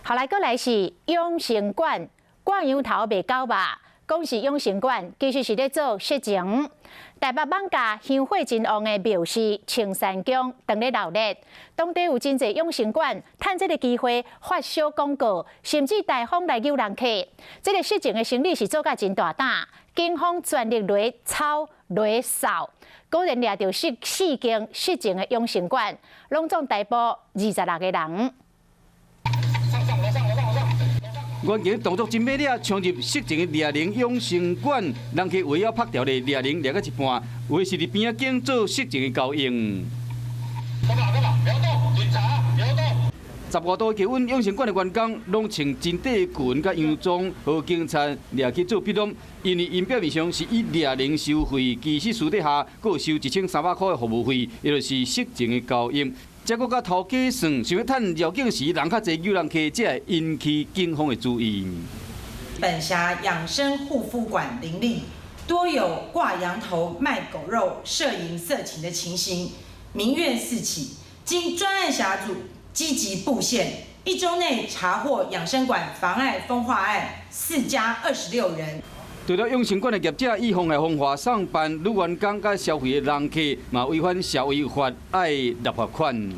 後來閣來是養生館，掛羊頭賣狗肉，講是養生館，其實是咧做色情。台北艋舺香火真旺的廟是青山宮，當咧鬧熱，當地有真濟養生館，趁這个機會發小廣告，甚至帶風來誘人客。這个色情的生意是做甲真大膽，警方全力來抄來掃，果然掠著四間色情的養生館，攏總逮捕26個人。員警動作真猛烈，衝入色情的掠靈養生館，人客圍仔拍掉咧掠靈掠到一半，有的是佇邊仔間做色情的交易。警察，不要動！15度氣溫，養生館的員工攏穿真短裙佮洋裝，予警察掠去做筆錄。因為𪜶表面上是以掠靈收費，其實私底下閣有收1300塊的服務費，也就是色情的交易。這閣佮頭家算，想欲趁繞境時人較濟誘人客，才會引起警方的注意。本轄養生護膚館林立，多有掛羊頭賣狗肉、攝影色情的情形，民怨四起。經專案小組積極布線，一週內查獲養生館妨礙風化案4家26人。除了養生館的業者以妨礙風化送辦女員工佮消費的人客，嘛違反消費法，愛納罰款。